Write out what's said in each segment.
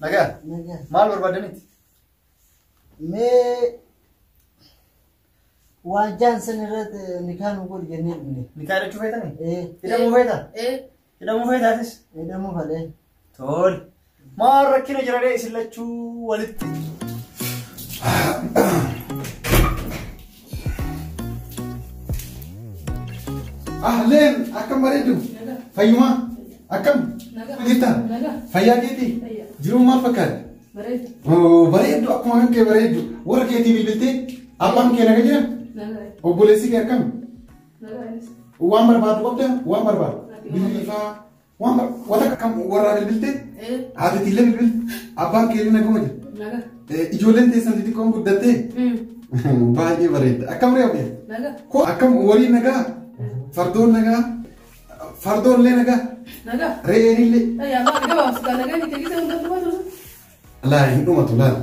Nagaa. Nagaa. Maal barbaadanitti? Mee waan jaan san irratti nikaa nu godhi jennee dhufne. Nikaa hidhachuu feetanii? Ee, Hidhamuu feetaa? Ee, Hidhamuu feetaatis? hidhamuu fedhe. Tole. Maal rakkina jira ree isin lachuu walitti? Ahleen akkam bareedu? Fayyumaa? Akkam? Jirta? Fayyaa keetii? Jiruun maal fakkaata? bareedu. Oo, Bareedu akkuma kan kee bareedu. Warra keetii bilbiltee abbaan kee naga jira? Obboleessi kee akkam? Waan barbaadu qabda? Waan barbaadu? Bilbilifaa? Waan barbaadu? Wanta akkam warraa bilbiltee? Haatiitiillee bilbilte? Abbaan kee illee naguma jira? Ijoolleen teessan xixiqqoon guddattee? Baay'ee bareedda. Akkam ree ogeessa? Ko akkam horii nagaa? Fardoon nagaa? Fardoon illee nagaa? Re'een illee? Laa hin dhumatu laal.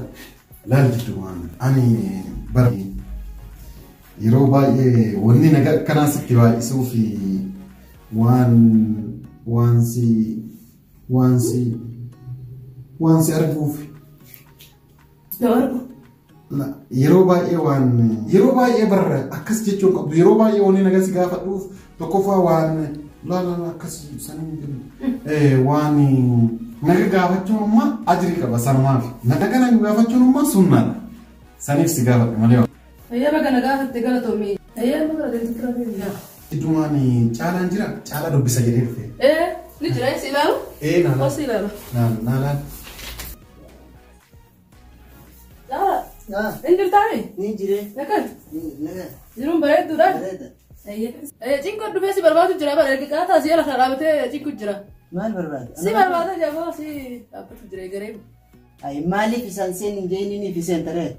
Laal jiddumaan ani bara yeroo baay'ee wanni nagaa akkanaa sitti baay'isuu fi waan waan si waan si waan si arguuf yeroo baay'ee waan yeroo baay'ee barra akkas jechuun qabdu yeroo baay'ee wanni nagaa si gaafadhuuf tokkoffaa waan laa laa laa akkas sanii jedhu waan naga gaafachuun ummaa ajrii qaba sanumaaf naga kana gaafachuun ummaa sunnaadha saniif si gaafadhe malee. Iddumaan caalaan jira caalaa dubbisa jedhee dhufe. Ni jira si ilaalu? Ee naa Si ilaalu. naa naa laal. Caalaa. Ah, Inni jirtaami? ni jire. Nagaa. Nagaa. Jiruun bareedduudha. Bareeda. Cinqoo dhufee si barbaadu jira bara erga qaataa si jala kana dhaabatee cinqu jira. Maal barbaada? Si barbaada jaboo si dhaabbatu jira garee. Ay, maaliif isaan seen hin jeeniniif iseen taree?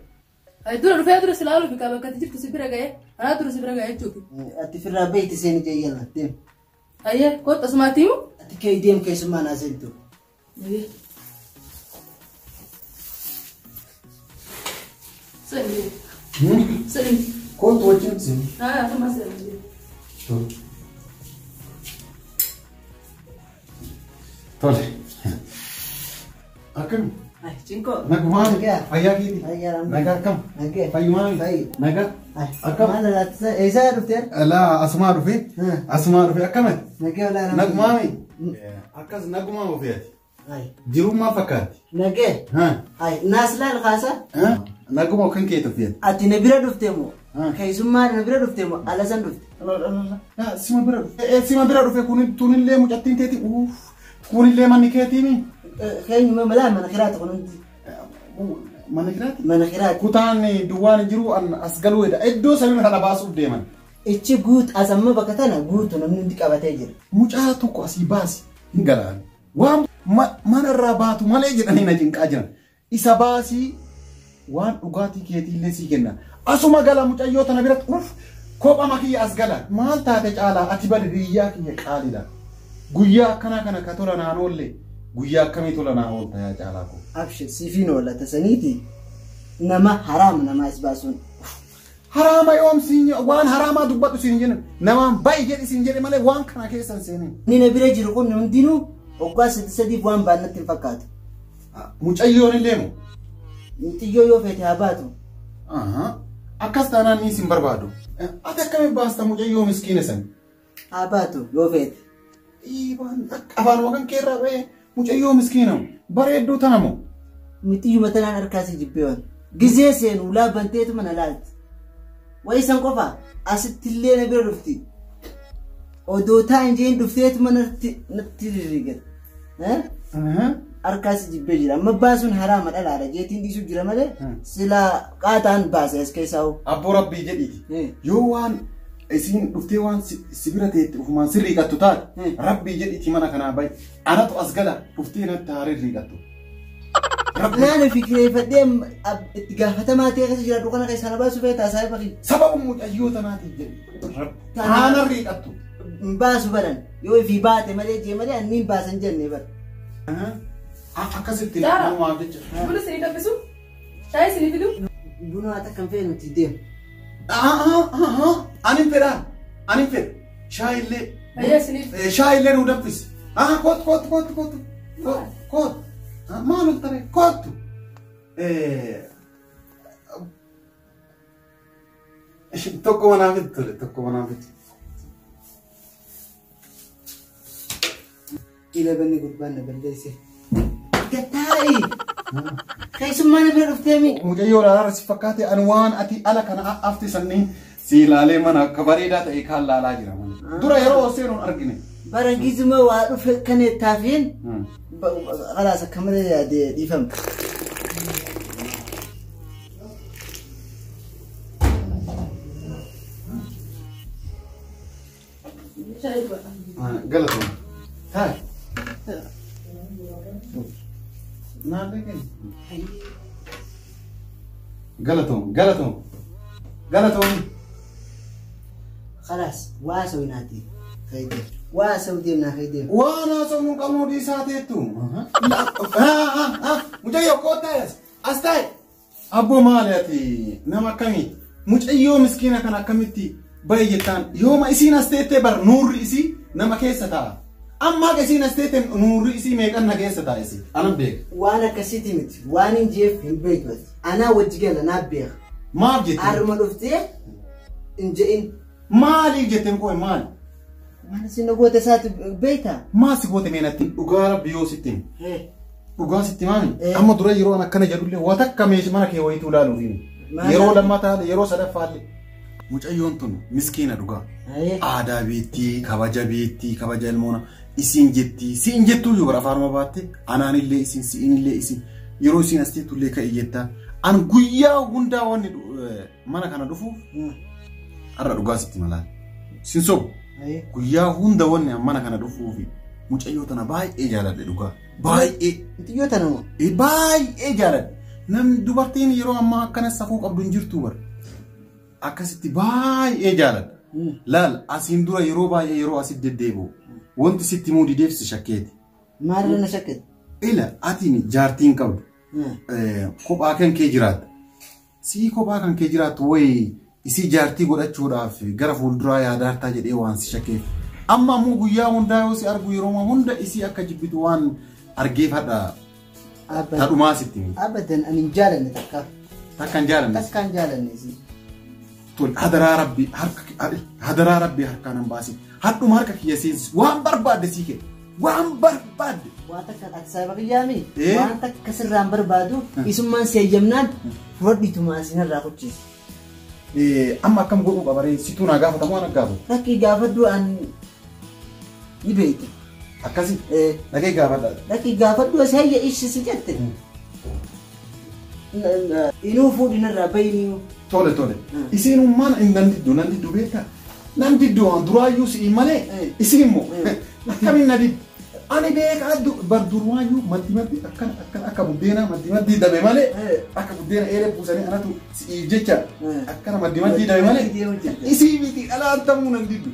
Dura dhufee dura si ilaaluuf qaba bakka ati jirtu si bira ga'ee anaa dura si bira ga'ee jechuufi. Ati firraa beekti seen ijee yalla deem. Ayyee kottu asumaatti himu. Ati kee deem keessummaa naa seentu. Sani. Sani. Kootu wajjin siin. Haa asuma sani. Tole. Tole. Akkam? Ay, cinqoo. Nagumaan Nagaa. fayyaa keetii? Fayyaa Nagaa akkam? Nagaa. Fayyumaan? Fayyi. Nagaa. Ay, Akkam? maal laata eessaa dhuftee? Laa asumaa dhufe. Asumaa dhufe akkamati? Nagaa olaa. Nagumaami? Akkas nagumaa ofii ati. Ay, Jiruun maal fakkaatti? nagaa. Ay, naas laal kaasa. Naguma kan keetu ofii ati. Ati na bira dhufte moo? Ah. Keessummaa na bira dhufte moo? Ala san dhufte. Sima bira dhufe. Sima bira dhufe kun tunillee mucattiin teeti. Uff. Kunillee manni keetiimi. Keenyuma malaa mana kiraata kun hundi. Mana kiraati? Mana kiraati. Kutaan duwwaan hin jiru an as galuu hedha. Iddoo sanii kana baasuuf deeman. Ichi guut as amma bakka tana guutu namni hundi qabatee jira. Mucaa tokko asii baasi hin galaan. Waan manarraa baatu malee jedhanii na cinqaa jiran. Isa baasii waan dhugaatii keetiillee sii kenna. Asuma gala mucayyoo tana biratti uff kophama kiyya as gala. Maal taate caalaa ati bari riyyaa kiyya qaaliidha. Guyyaa akkanaa kana ka tola naan oolle guyyaa akkamii tola naa oolta yaa caalaa koo. Abshir siifiin oola tasaniiti nama haraam nama as baasuun. Haraama yoom siin waan haraamaa dubbadhu siin jennu namaan ba'i jedhi siin jedhe malee waan kana keessa hin seenin. Inni na bira jiru kun hundinuu waggaa sadi sadiif waan baannatti hin fakkaatu. Mucayyoon illee moo? Mucayyoo yoo feete haa baatu. Akkas taanaan ni isin barbaadu. Ati akkamiin baasta mucayyoo miskiina san? Haa baatu yoo feete. Dhiibaan akka afaan kan keerraa ba'ee mucayyoo miskiina bareedduu tana moo? Mucayyuma tanaan harkaa si jibbee waan. Gizee seenu ulaa banteetu mana laalti. Wayi san qofa asitti illee na bira dhufti. Odoo taa'in jeen dhufteetu natti rirriigate. Harkaa si jibbee jira. Amma baasuun haraama dhalaadha. Jeetiin dhiisuu jira malee silaa qaataan baase as keessaa hoo. Abboo rabbii jedhiiti. Yoo waan isin dhuftee waan si bira teetti ofumaan sirrii qattu taate rabbii jedhiiti mana kanaa bahi. Anatu as gala dhuftee natti haa rirriiqattu. Naan fikireeffadhee itti gaafatamaa ta'e keessa jiraadhu kana keessaa na baasuu feetaa saayiba kiyya. Sababa mucayyoo tanaatiif jedhi. Haana riiqattu. Hin baasu baran yoo ifii baate malee jee malee anni hin baasan jenne bara. Akkasitti namumaaf jecha. Buna isinii danfisu? Shaayii isinii fidu? Buna haa takka hin feenu itti deemu. Ani hin fedhaa. Ani hin fedha. Shaayillee. Fayyaa isiniif. Shaayillee nuu danfisi. Kootu kootu kootu kootu. Kootu. Maal ol taree kottu. Tokko manaa fidi tole tokko manaa fidi. Ila banni gurbaan na balleesse. Gattaa'i! Keessummaa na bira dhuftee mi? Mucayyoo ilaalaa si fakkaate ani waan ati ala kana afti sanniin si ilaalee mana akka bareedaa ta'e kaan laalaa jira. Dura yeroo seenuun argine. Bara gizuma waa dhufe kan taafiin khalaas akka malee yaadee dhiifama. Galatoo. Taa'e. Naallee kenni. Galatoom galatoom galatoom. Khalaas waa sawinaati fayyadee waa saw deemnaa fayyadee. Waan haasofnu hin qabnu dhiisaa teettu. Mucayyoo kottaa as taa'e. Abboo maali ati nama akkamii? Mucayyoo miskiina kana akkamitti bahe jettaan yooma isiin as teettee bar nuurri isii nama keessa taa'a. Amma akka isiin as teette nuurri isii meeqan na keessa taa'a isii. Anan beeka. Waan akkasiiti miti waan hin jeef hin beektu ati. Anaa wajji gala naa beeka. Maaf jettee? Haruma dhuftee hin je'in. Maaliif jetteen koo maali? Waan isin goota isaati beektaa? Maal si goote meenatti? Dhugaa rabbi yoo sitti himu. Dhugaa sitti himaami? Amma dura yeroo an akkana jedhullee waan takka meeshaa mana kee wayituu ilaaluuf himu. Yeroo lammataa yeroo sadaffaallee. Mucayyoon tun miskiina dhugaa. Aadaa beektii, kabaja beektii, kabaja ilmoona isiin jettii, siin jettuu yoo bara afaanuma baatte anaanillee isiin si'inillee isiin yeroo isiin as teettullee ka'e jettaa. An guyyaa hundaa wanni mana kana dhufuuf har'a dhugaa sitti malaa. Sin sobu. Guyyaa hunda wanni mana kana dhufuufi mucayyoo tana baay'ee jaaladhe dhugaa. Baay'ee. Mucayyoo tana moo? Baay'ee jaaladhe. Namni dubartiin yeroo ammaa akkana safuu qabdu hin jirtu bara. Akkasitti baay'ee jaaladha. Laal asiin dura yeroo baay'ee yeroo asitti deddeebi'u wanti sitti himuu dideef si shakkeeti. Maalirra na shakkete? Ila atiin jaartiin qabdu kophaa kan kee jiraatta. Sii kophaa kan kee jiraattu wayii isii jaartii godhachuudhaaf gara fuulduraa yaadaartaa jedhee waan si shakkeef. Amma ammoo guyyaa hundaa yoo si argu yeroo hunda isii akka jibbitu waan argeeffadha. Tadhumaa sitti himi. Abadan ani hin jaalanne takka. Takka hin jaalanne. Takka hin jaalanne isii. Tole hadaraa rabbi harka hadaraa rabbi harkaan hin baasin. Hadhuma harka kiyya seensi waan barbaadde sii kenna. Waan barbaadde. Waan takka ati saayiba kiyyaami. Waan takka sirraan barbaadu isummaan seeyyamnaan fudhadhiituma asinarraa kuchiisi. Amma akkam godhuu qaba ree situu naa gaafatamu waan gaafatu. Lakkii gaafadhu an ni beekta. Akkasi dhagee gaafadha. Lakkii gaafadhu as hayya ishii si jette. Inuu fuudhinarraa bahinii. Tole tole. Isiin ummaan nan diddu nan diddu beektaa? Nan diddu waan duraayyuu si'ii malee isiin immoo akkamiin na diddu? Ani beekaa bar duraayyuu maddi maddi akkana akkana akka buddeenaa maddi maddi dabe malee akka buddeena eelee buusanii anatu si'iif jecha akkana maddi maddi dabe malee isii miti dhalaan ta'uu nan diddu.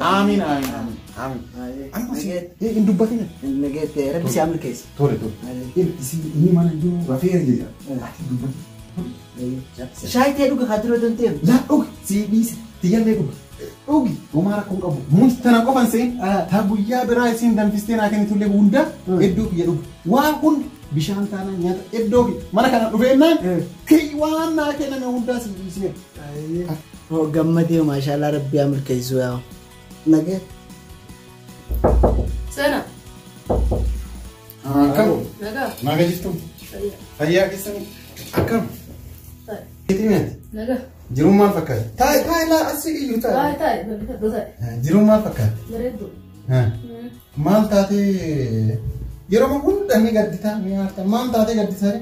Amiin amiin amiin amiin. Amma hin dubbatina. Nageette rabbi si amil keessa. Tole tole. Isii inni mana jiru rafeera jedha. Ati dubbatina. Shaayii ta'e dhuga haa dura danda'eef. Laa dhugi sii dhiise tiyyallee dhugi. Dhugi homaa rakkoon qabu. Muunti tana qofan seen taa guyyaa biraa isiin danfistee naa kennitullee hunda iddoo kiyya dhugi. Waan hundi bishaan taanaan nyaata iddoo kiyya mana kana dhufeennaan kiyya waan naa kenname hundaa sii dhiisee. Gammadee maashaallah rabbi haa milkeessu yaa. Nagee. Sena. Akkam. Nagaa. Nagaa jirtu. Fayyaa keessanii akkam. Nagaa. Jiruun maal fakkaata? Taa'e taa'e laa asii iyyuu taa'e. Taa'e taa'e taa'e. Jiruun maal fakkaata? Bareedduu. Maal taatee yeroo hunda ni gadditaa ni aarta maal taatee gadditaa?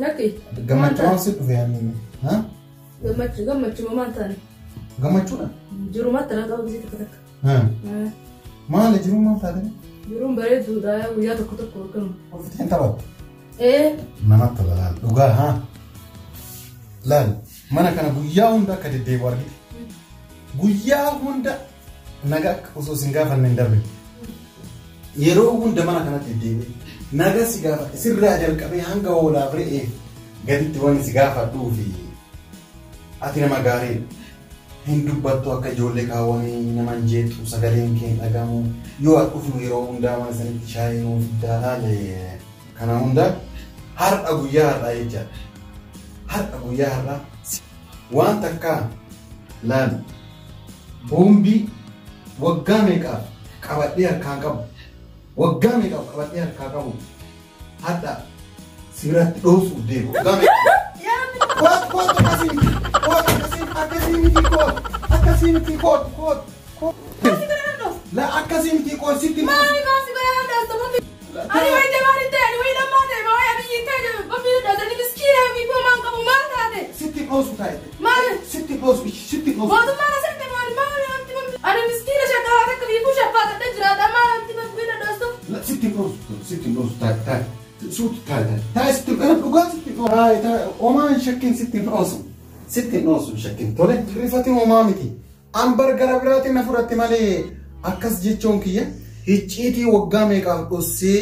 Lakki. Gammachuu maal si dhufe yaadni? Gammachuu gammachuu maal taane? Gammachuudha? Jirumatti na qaba gisee takka takka. Maali jiruun maal taatee? Jiruun bareedduudha guyyaa tokko tokko akkanuma. Ofitti taphattu? Namatti tola laal dhugaa haa? Laal mana kana guyyaa hunda akka deddeebi'u argite. Guyyaa hunda naga akka osoo sin gaafanne hin darbe. Yeroo hunda mana kanatti deddeebi'e naga si gaafadhe sirraa jalqabee hanga hoolaaf re'ee gaditti wanni si gaafadhuu fi ati nama gaariidha. Hin dubbattu akka ijoollee kaawwanii nama hin jeeqxu sagaleen kee hin dhagahamu yoo ati dhufnu yeroo hundaa mana sanitti shaayii nuu fiddaa laale. Kana hunda har'a guyyaa har'aa jechaadha. Har'a guyyaa har'aa waan takka laal boombii waggaa meeqaaf qabadhee harkaan qabu waggaa meeqaaf qabadhee harkaa qabu har'a sibiratti dhoosuuf deemu. Waggaa meeqaaf. Koot koot akkasii miti koot akkasii miti koot akkasii miti koot koot koot. La akkasii miti koot sitti. Maali maasi godhaa dhoosta boombii. Ani wayi jabaan hin ta'e ani wayi dhammaa ta'e wayi abiyyi hin ta'e boombii dhoosanii miskiina fi maan qabu maal taate. Sitti dhoosu taa'e. Maali? Sitti dhoosu sitti dhoosu. Mootummaan asirratti maali maali wanti boombii. Ani miskiina shakkaa takka fiiguu shaffaatadha jiraata maal wanti boombii dhoostu. Sitti dhoosu sitti dhoosu taa'e taa'e. Suutu taa'e taa'e. Taa'e sitti dhugaa sitti dhoosu. Taa'e taa'e homaa hin shakkin sitti dhoosu. Sitti dhoosu hin shakkin tole. Rifatiin homaa miti. An bar gara biraatiin na fudhatte malee akkas jechuun kiyya icciitii waggaa meeqaaf dhossee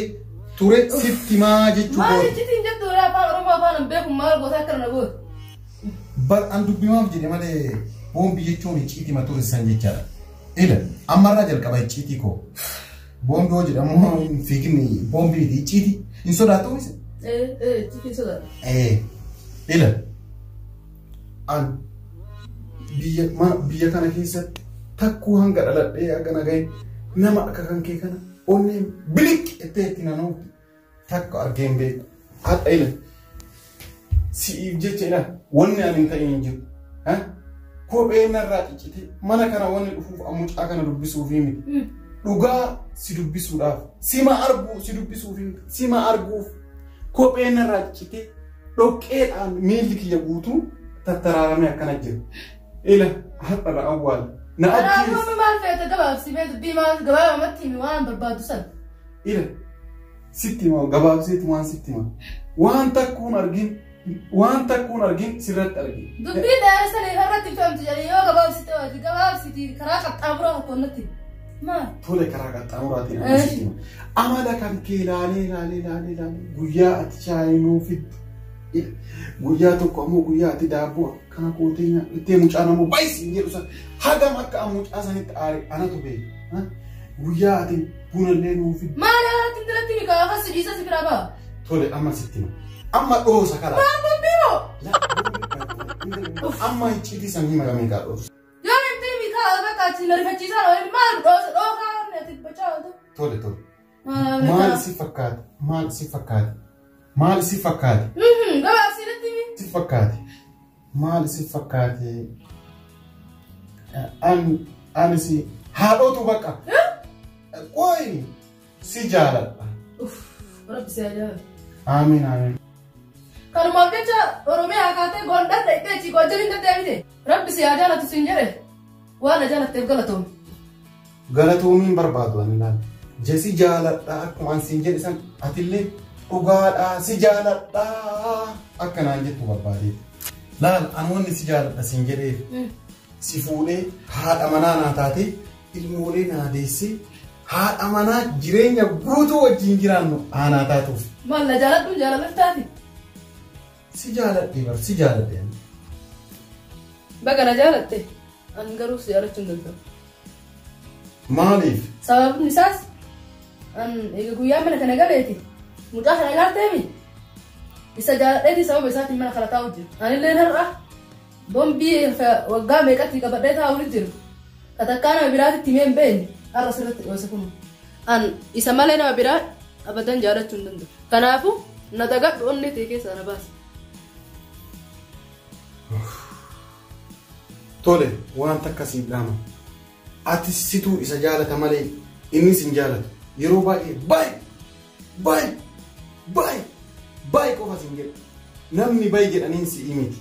ture sitti maa jechuu Maal kooti. icciitiin jettu afaan Oromoo afaan hin beeku maal goota akka na gootu. Bar an dubbimaaf jedhe malee boombii jechuun icciitii ma turissan jechaadha. Ila ammarraa jalqaba icciitii koo. Boombii hoo jedhamu hin fiigni boombii miti icciitii hin sodaattu isa. Ee ee icciitiin sodaata. Ila an biyya biyya kana keessatti takkuu hanga dhaladhee hanga nagahee nama akka kan kee kana onneen biliq ittee itti naannoo takka argee hin beeku. Haadha ila si'iif jecha ila wanni ani hin ta'in hin jiru. Kophee narraa ciccitee mana kana wanni dhufuuf mucaa kana dubbisuufi miti. Dhugaa si dubbisuudhaaf sima arguu si dubbisuufi miti sima arguuf kophee narraa ciccitee dhoqqeedhaan miilli kiyya guutuu tattaraaramee akkana jira. Ila har'a awwaala. Na Kanaafuu ajjeesi. amma maal feete gabaabsi mee dubbii maal gabaabamatti himi waan barbaadu sana. Ila sitti hima gabaabseetu waan sitti hima. Waan takkuun argin waan takkuun argin sirratti argin. Dubbii dheersanii irratti fe'amtu jedhanii yoo gabaabsite waati gabaabsiti karaa qaxxaamuraa tokko natti. Maal? Tole karaa qaxxaamuraatiin amma sitti hima. Amala kan kee ilaalee ilaalee ilaalee ilaalee guyyaa ati shaayii nuu fiddu. Guyyaa tokko ammoo guyyaa ati daabboo akkana kootee nyaattee mucaan ammoo baay'isi jedhu sana hagam akka mucaa sanitti aare anatu beeka. Guyyaa ati bunallee nuu fiddu. Maal irratti intalatti himi kaa akkas dhiisa si biraa ba'a. Tole amma sitti hima. Amma dhoosa karaa. Maal boombii moo? Amma icciitii san hima gamee kaa dhoosu. Yoo himte himi kaa bakka achi na rifachiisaa maal dhoosa dhoosaa ati bachaa ooltu. Tole tole. Maal si fakkaate? Maal si fakkaate? Maal si fakkaate? Gabaabsi natti himi. Si fakkaate? Maal si fakkaate? Ani si haadhotu bakka. Qoy si jaaladha. Uff rabbi si ajaa'iba. Amiin amiin. Kanumaaf jecha Oromiyaa kaatee Gondar dhaqxee achi Gojjamiin deddeebite. Rabbi si haa jaalatu siin jedhe waan na jaalatteef galatoomi. Galatoomiin barbaadu ani laal. Jesi jaaladha akkuma an siin jedhe san atillee dhugaadhaa si jaaladhaa akka naan jettu barbaadee. Laal an wanni si jaaladha siin jedheef si fuudhee haadha manaa naa taatee ilmoolee naa deessee haadha manaa jireenya guutuu wajjin jiraannu aanaa taatuuf. Maal na jaaladhu jaalalaftaati. Si jaaladhe bar si jaaladhe. Baga na jaalatte an garuu si jaalachuu hin danda'u. Maaliif? Sababni isaas an egaa guyyaa mana kana galeeti mucaa kana ilaalteemi isa jaaladheeti sababa isaatiin mana kana taa'u jiru. Anilleen har'a boombii waggaa meeqatti qabadhee taa'u ni jiru. Katakkaa nama biraatitti himee hin beekne har'a sirriitti dhoose kun. An isa malee nama biraa abadan jaalachuu hin danda'u. Kanaafuu na dagadhu onnee ta'e keessaa na baasa. Tole waan takka siif dhaama. Ati situu isa jaalata malee innis hin jaalatu. Yeroo baay'ee baay'ee baay'ee baay'ee baay'ee qofa siin jedhu. Namni baay'ee jedhaniin si'ii miti.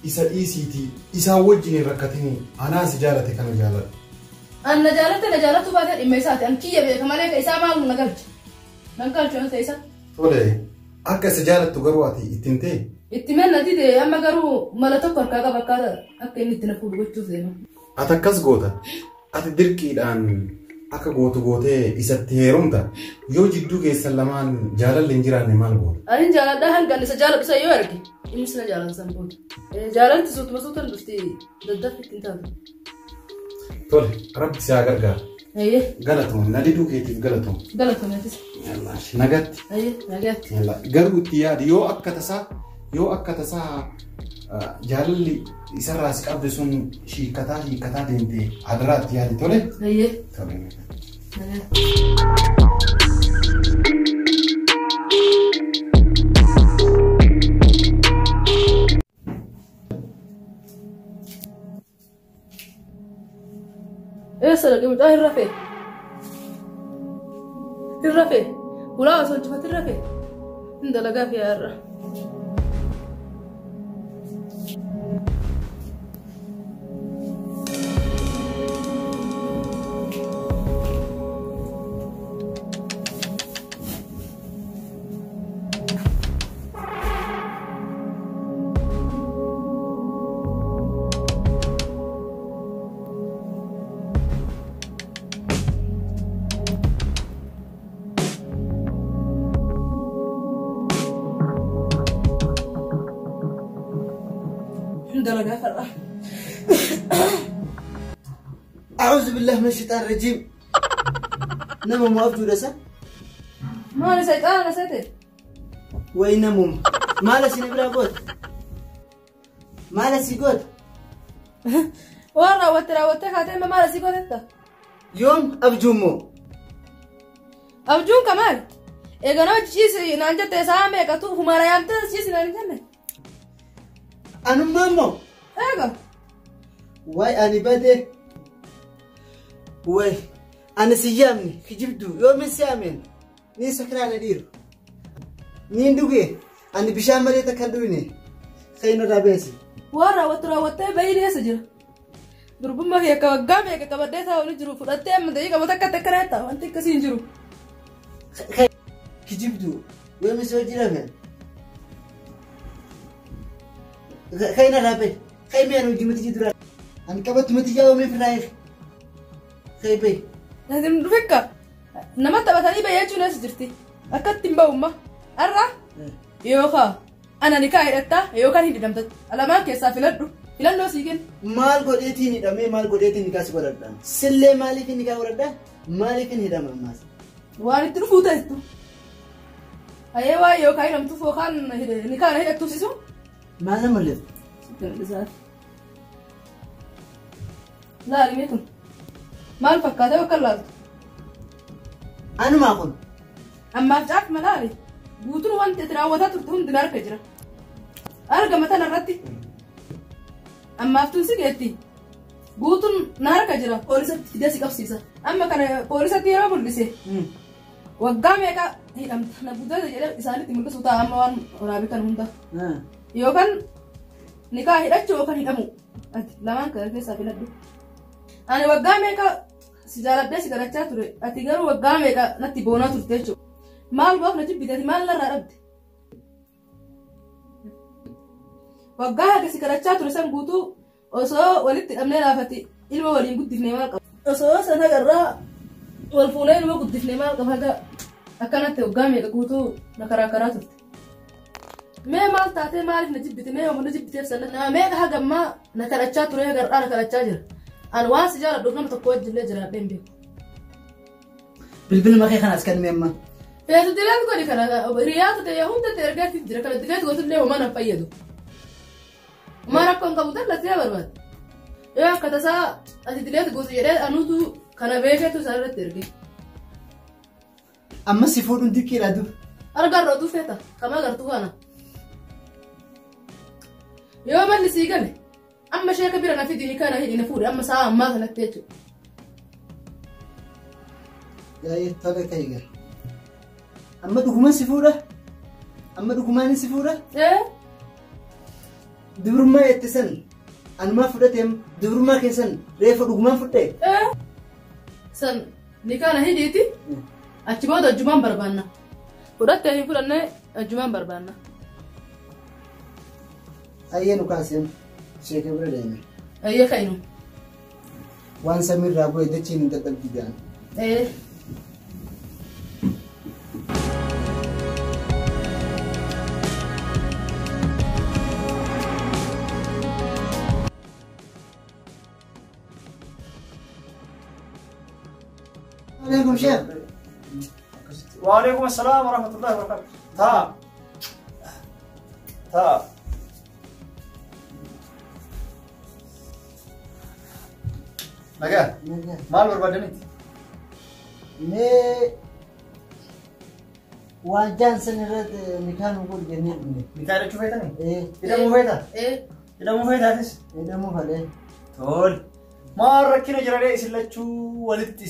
Isa dhiisiitii isaan wajjin hin rakkatinii anaa si jaalate kana jaaladhu. An na jaalatte na jaalatu baatee dhimma isaati. An kiyya beeka malee isaa maal na galcha. Nan galchu yoo ta'e isa. Tole akka isa jaalattu garuu ati ittiin ta'e Itti menna dide amma garuu mala tokko harkaa qaba akkaataa akka inni itti na fuudhu gochuuf deema. Ati akkas goota. Ati dirqiidhaan akka gootu gootee isatti heerumta. Yoo jidduu keessan lamaan jaalalli hin jiraanne maal goota? Ani jaaladhaa hanga inni isa jaaladhu isa yoo arge innis na jaalata san booda. Jaalalti suutuma suutaan dhufti daddaffi ittiin taatu. Tole rabbi si haa gargaaru. Ayyee. Galatoom na diduu keetiif galatoom. Galatoom atis. Nagatti. Ayyee nagatti. Garuu itti yaadi yoo akka tasaa jaalalli isarraa si qabde sun hiikkataa hiikkataa deemte adaraa itti yaadi tole. Ayyee. Tole. Eessa dhaqee mucaa hin rafee? Hin rafee? Ulaa osoo hin cufatin rafee? Hin dalagaa fi har'a. Dalagaa har'a. أعوذ بالله من الشيطان الرجيم. نمم وأبجو دسا؟ Maali shayxaana na seete? وين نمم؟ مالا سنبرا قوت؟ مالا سيقوت؟ Waan raawwatte raawwattee kaatee amma maal asii gootetta? يوم أبجو مو. Abjuun ka maali? Eeganoo ciisi naan jette sa'a meeqatu humara yaamtee ciisi naan hin jenne? أنا مامو. Eega. واي أنا بدي. واي أنا سيامني كجبدو يوم سيامين ني سكران دير ني ندوغي أنا بشام مريتا كندوني خينو رابيسي. Waan raawwattu raawwattee bahiin eessa jira? Durbummaa kee akka waggaa meeqa qabadhee taa'u ni jiru fudhattee amma da'ii qabata akka takka reetta wanti akkasii hin jiru. كجبدو يوم سوجي رافين خينا رابي خيمي أنا وجي متجي درا أنا كبت متجي أو مفرايخ خيبي. Laatiin dhufekka nama taphatanii bahee jechuun eessa jirti? Akkatti hin ba'umma. Har'a yookaan ana ni kaa hidhattaa yookaan hin hidhamta. Lamaan keessaa filadhu. Filannoo sii kenna. Maal godheetiin hidhamee maal godheetiin nikaa si godhadhaan? Sillee maaliif nikaa godhadhaa? Maaliif hin hidhama ammaas? Waan itti dhufuu teessu. Hayyee waan yookaan hidhamtuuf yookaan nikaa na hidhattuufsisu. Maal nama mul'atu? Sitti mul'isaa. Laali mee kun maal fakkaata bakka laaltu? Anumaa kun. Ammaaf caafima laali. Guutuun wanti ati raawwataa turte hundi na harka jira. Argama tana irratti. Ammaaf tun si geetti. Guutuun na harka jira. Poolisatti fidee si qabsiisa. Amma kana poolisatti yeroo mul'ise. Waggaa meeqa hidhamta na guddata jedhee isaanitti mul'isu ta'a amma waan waraabe kan hunda. Yookaan nikaa hidhachuu yookaan hidhamu. Ati lamaan kana keessaa filadhu. Ani waggaa meeqa si jaaladhee si kadhachaa ture. Ati garuu waggaa meeqa natti boonaa turte jechuudha. Maal baaf na jibbite ati maal narraa dhabde? Waggaa haga si kadhachaa ture san guutuu osoo walitti hidhamnee laafati ilma waliin guddifnee maal qaba? Osoo san hagarraa wal fuunee ilma guddifnee maal qaba haga akkanatti waggaa meeqa guutuu na karaa karaa turte. Mee maal taatee maaliif na jibbite? Mee yoomuu na jibbiteef sana nama meeqa haga ammaa na kadhachaa ture hagarraa na kadhachaa jira. Ani waan si jaaladhuuf nama tokko wajjillee jiraadhee hin beeku. Bilbiluma kee kanaas kan mee amma. Feetu dileet godhi kana hiriyaatu ta'e hunda ta'e ergaatti jira kana dileet gootullee homaa nan fayyadu. Homaa rakkoo hin qabu dallatee barbaade. Yoo akka tasaa ati dileet gootu jedhee anuutu kana beekeetu isaan irratti erge. Amma si fuudhuun dirqiidha dur. Argarra oduu feeta kama agartuu kana. Yoo malli sii gale amma sheeka bira na fidi ni kana hidhi na fuudhe amma sa'a ammaa kanatti jechuudha. Yaa'ee tola ta'e gara. Amma dhugumaan si fuudha? Amma dhugumaan si fuudha? Dubrummaa jette san anumaa fudhateem dubrummaa keessan reefa dhugumaan fudhee? San nikaa na hidhiiti achi booda ajjumaan barbaanna. Fudhattee hin fudhannee ajjumaan barbaanna. Ayyee nu kaaseen sheeka bira deeme. Ayyee ka'inu. Waan samiirraa bu'e dachiin hin dadhabdi jedhan. alaikum sheekh. Waalaikum assalaam wa rahmatullahi wa barakatuh. Taa. Taa. Nagaa. Nagaa. Maal barbaadanitti? Mee waan jaan san irratti nikaa nu godhu jennee dhufne. Nikaa hidhachuu feetanii? Ee, Hidhamuu feetaa? Ee, Hidhamuu feetaatis? hidhamuu fadhee. Tole. Maal rakkina jira ree isin lachuu walitti